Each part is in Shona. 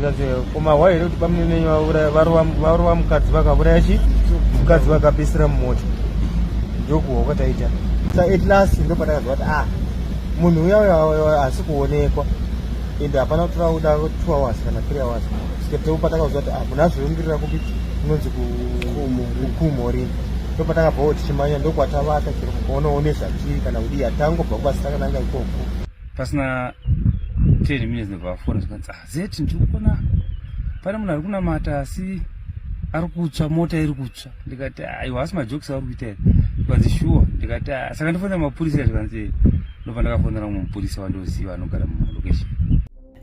Zvikanzi koma hwa here kuti bamunini venyu varova mukadzi vakauraya chi mukadzi vakapisira mumota. Ndokuhwa kwataita. Sa at last ndopatakazwa kuti ah munhu uya uya haasi kuonekwa ende hapana kutora kuda 2 hours kana 3 hours. Saka patakazwa kuti ah munhu azviungirira kupi kunonzi kukumhorini. Ndopatakabvawo tichimanya ndokwatavata chero mukaonawo nezvatiri kana kudii hatangobva kubasa takananga ikoko. Pasina 10 minutes ndobva vafona zvikanzi ah zeti ndiri kuona pane munhu ari kunamata asi ari kutsva, mota iri kutsva. Ndikati aiwa, asi majokes auri kuita here? Zvikanzi shuwa. Ndikati ah, saka ndifonera mapurisa. Zvikanzi ndobva ndakafonera mumwe mupurisa wandoziva anogara mulocation.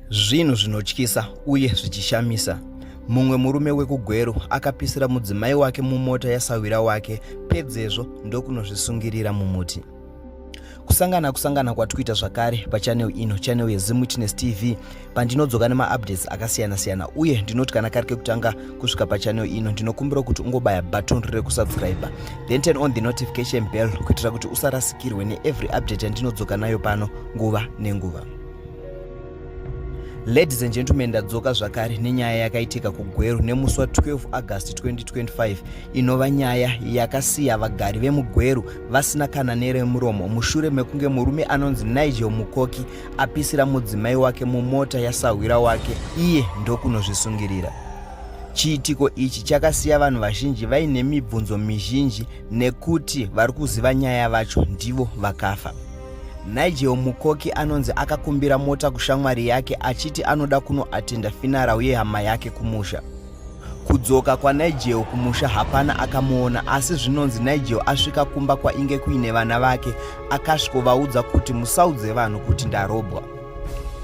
Zvinhu zvinotyisa uye zvichishamisa. Mumwe murume wekuGweru akapisira mudzimai wake mumota yasahwira wake, pedzezvo ndokunozvisungirira mumuti. Kusangana kusangana kwatikuita zvakare pachannel ino, channel yeZim Witness TV, pandinodzoka nemaupdates akasiyana-siyana. Uye ndinoti kana kari kekutanga kusvika pachannel ino, ndinokumbira kuti ungobaya button rekusubscribe, then turn on the notification bell kuitira kuti usarasikirwe neevery update yandinodzoka nayo pano nguva nenguva. Ladies and gentlemen, ndadzoka zvakare nenyaya yakaitika kuGweru nemusi wa12 August 2025, inova nyaya yakasiya vagari vemuGweru vasina kana neremuromo mushure mekunge murume anonzi Nigel Mukoki apisira mudzimai wake mumota yasahwira wake, iye ndokunozvisungirira. Chiitiko ichi chakasiya vanhu vazhinji vaine mibvunzo mizhinji nekuti vari kuziva nyaya vacho ndivo vakafa. Nigel Mukoki anonzi akakumbira mota kushamwari yake achiti anoda kunoatenda funeral yehama yake kumusha. Kudzoka kwaNigel kumusha hapana akamuona, asi zvinonzi Nigel asvika kumba kwainge kuine vana vake akasvikovaudza kuti musaudze vanhu kuti ndarobwa.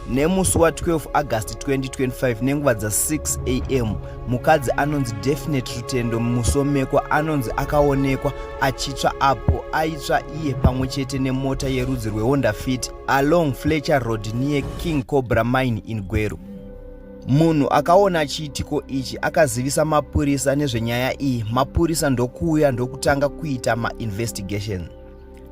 Nemusi wa12 August 2025 nenguva dza6 am, mukadzi anonzi Definite Rutendo Musomekwa anonzi akaonekwa achitsva apo aitsva iye pamwe chete nemota yerudzi rweHonda Fit along Fletcher Road near King Cobra Mine in Gweru. Munhu akaona chiitiko ichi akazivisa mapurisa nezvenyaya iyi, mapurisa ndokuuya ndokutanga kuita mainvestigation.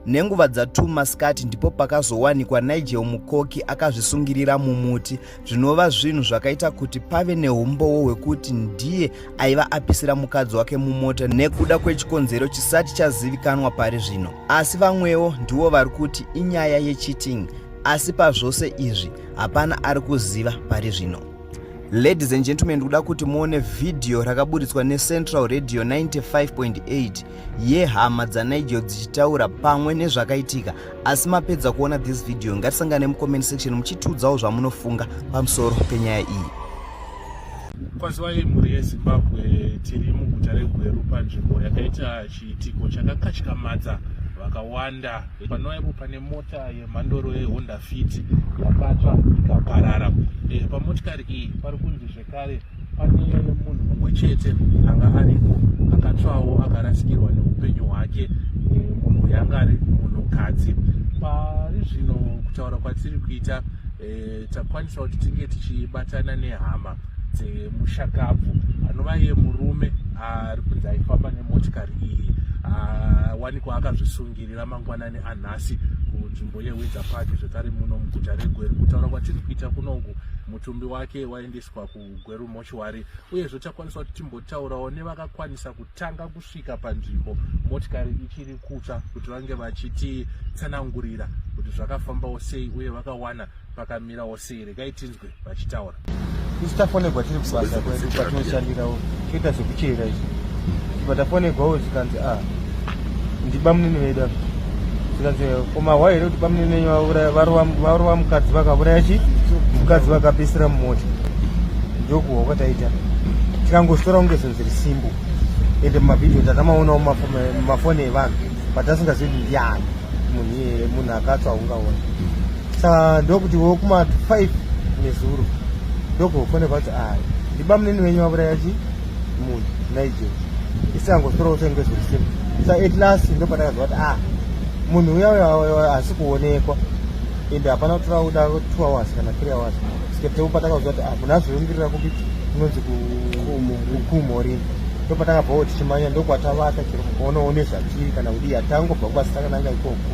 Nenguva dza2 masikati ndipo pakazowanikwa Nigel Mukoki akazvisungirira mumuti, zvinova zvinhu zvakaita kuti pave neumbowo hwekuti ndiye aiva apisira mukadzi wake mumota nekuda kwechikonzero chisati chazivikanwa pari zvino. Asi vamwewo ndivo vari kuti inyaya yecheating, asi pazvose izvi hapana ari kuziva pari zvino. Ladies and gentlemen, ndikuda kuti muone vhidhiyo rakaburitswa neCentral Radio 95.8 yehama dzaNigel dzichitaura pamwe nezvakaitika. Asi mapedza kuona this video, ngatisangane mucomment section muchitiudzawo zvamunofunga pamusoro penyaya iyi. Kwaziwai mhuri yeZimbabwe, tiri muguta reGweru panzvimbo yakaita chiitiko chakakatyamadza vakawanda. Panova ipo pane mota yemhandoro yeHonda Fit yakatsva ikaparara. Pamotikari iyi pari kunzi zvekare pane munhu mumwe chete anga aripo akatsvawo akarasikirwa neupenyu hwake. Munhu uyu anga ari munhukadzi. Pari zvino kutaura kwatiri kuita, takwanisa kuti tinge tichibatana nehama dzemushakabvu anova iye murume ari kunzi aifamba nemotikari iyi, awanikwa akazvisungirira mangwanani anhasi kunzvimbo yeWindsor Park, zvekare muno muguta reGweru. Kutaura kwatiri kuita kunoku, mutumbi wake waendeswa kuGweru mortuary. Uyezve takwanisa kuti timbotaurawo nevakakwanisa kutanga kusvika panzvimbo motikari ichiri kutsva kuti vange vachititsanangurira kuti zvakafambawo sei uye vakawana pakamirawo sei. Regai tinzwe vachitaura. Isu tafonegwa tiri kubasa kwedu kwatinoshandirawo, toita zvekuchera izvi. Tibva tafonegwawo zvikanzi ah ndibamunini vedu ava. Zvikanzi koma hwa here kuti bamunini venyu varova mukadzi vakauraya chi mukadzi vakapisira mumota. Ndokuhwa kwataita. Tikangostora kunge zvinhu zviri simple. Ende mumavhidhiyo tatamaonawo mumafoni evanhu, but asingazivi kuti ndiani munhu iyeye, munhu akatsva ungaona. Saka ndokuti wo kuma 5 nezuro ndokufonekwa kuti ah ndibamunini venyu vauraya chi munhu Nigel. Isi angositorawo senge zviri simple. Sa at last ndopatakazwa kuti ah munhu uya uya haasi kuonekwa ende hapana kutora kuda 2 hours kana 3 hours. Saka patakazwa kuti ah munhu azviungirira kupi kunonzi kukumhorini. Ndopatakabvawo tichimanya ndokwatavata chero mukaonawo nezvatiri kana kudii hatangobva kubasa takananga ikoko.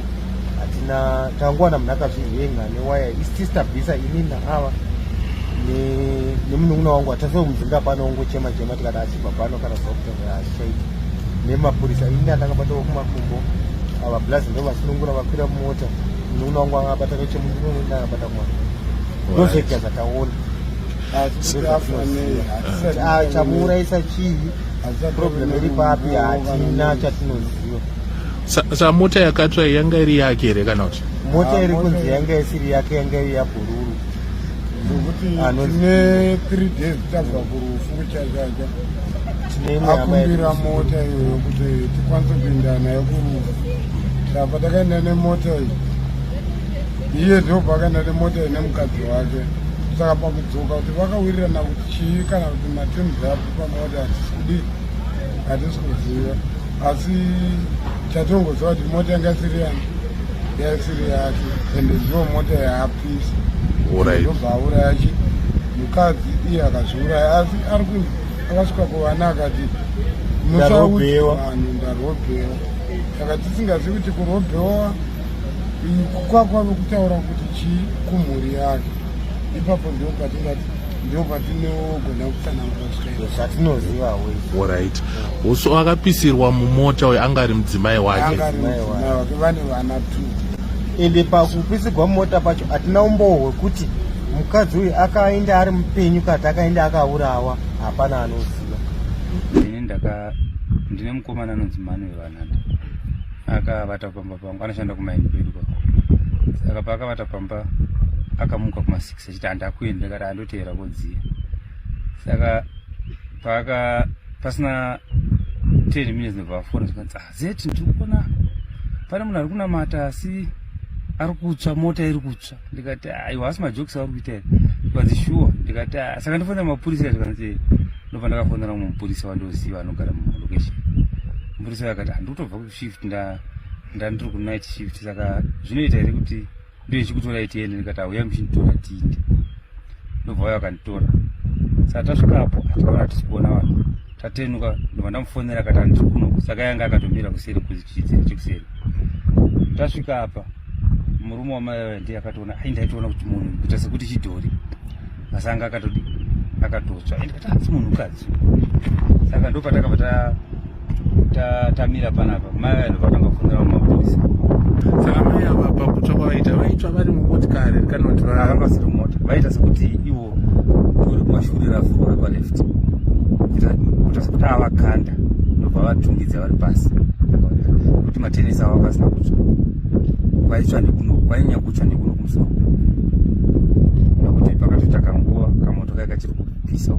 Hatina tangowana munhu akazvihenga newaya, isi tistabvisa ini naava. Nemunun'una wangu atase kumudzinga pano, ongochema chema, tikati achibva pano kana zvakuta hazvichaiti. Nemapurisa, ini ndandakabatawo kumakumbo, ava blazi ndo vasunungura vakwira mumota. Munun'una wangu akabata nechemunun'una, ndakabata kumwana. Ndozvega zvataona. Chamuurayisa chii? Problem iri papi? Hatina chatinoziva. Sa mota yakatsva yanga iri yake here kana kuti? Mota iri kunzi yanga isiri yake, yanga iri yabhururu. Zvekuti tine 3 days tabva kurufu kuchachacha. Tine imwe hama Akumbira yedu. Mota iyoyo kuti tikwanise kuenda nayo kurufu. Tabva takaenda nemota iyi, iye ndobva akaenda nemota iyi nemukadzi wake. Saka pakudzoka, kuti vakawirirana kuti chii kana kuti matems api pamota, hatisi kudii, hatisi kuziva. Asi chatongoziva kuti mota yanga isiri yani, yaisiri yake, ende ndiyo mota yaapisa. Ndobva auraya chi mukadzi, iye akazviuraya. Asi ari kunzi akasvika kuvana akati, "Ndarobhewa." "Vanhu, ndarobhewa." Saka tisingazivi kuti kurobhewa kwakwave kutaura kuti chii kumhuri yake. Ipapo ndo patingati, ndo patinogona kutsanangura kusvika. Zvatinozivawo izvi. Alright, so akapisirwa mumota uyu anga ari mudzimai wake? Anga ari mudzimai wake, vane vana two. Ende pakupisigwa mota pacho hatina umbowo hwekuti mukadzi uyu akaenda ari mupenyu kati akaenda akaurawa, hapana anoziva. Ini ndaka ndine mukomana anonzi Manuel Vananda, akavata pamba pangu, anoshanda kumaini kwedu kwako. Saka paakavata pamba, akamuka kuma6 achiti, "Handakuenda." Ndikati, "Handoteera kodziya." Saka paaka pasina 10 minutes ndobva afona, zvikanzi, "Ah, zeti, ndiri kuona pane munhu ari kunamata asi ari kutsva, mota iri kutsva." Ndikati, "Aiwa, asi majokes auri kuita here?" Zvikanzi, "Shuwa." Ndikati, "Ah, saka ndifonera mapurisa." Zvikanzi, ndobva ndakafonera mumwe mupurisa wandoziva anogara mulocation. Mupurisa uyo akati, "Handikutobva kushift, ndandiri kunight shift, saka zvinoita here kuti ndiye chikutorai tiende?" Ndikati, "Auya muchinditora tiinde." Ndobva uyo akanditora. Saka tasvikapo atikaona, hatisi kuona vanhu. Tatenuka, ndobva ndamufonera, akati, "Handiri kuno." Saka yanga akatomira kuseri kuchidziro chekuseri. Tasvika apa, murume wamai aya ndiye akatoona. Ai, ndaitoona kuti munhu kuita sekuti chidhori, asi anga akatodi akatotsva. Ndikati, "Asi munhukadzi." Saka ndopatakabva tamira panapa, mai vaya ndobva tanga kufonera mumapurisa. Saka mai ava pakutsva kwavaita, vaitsva vari mumotikari kana kuti Vakanga vasiri mumota, vaita sekuti ivo uri kumashure ravhurwa rekwaleft, kuita sekuti avakanda, ndobva vatungidza vari pasi, kuti matenesi avo anga asina kutsva. Kwaitsva ndikuno, kwainyanya kutsva ndikuno kumusoro, nokuti pakatoita kanguva kamoto kai kachiri kupisa.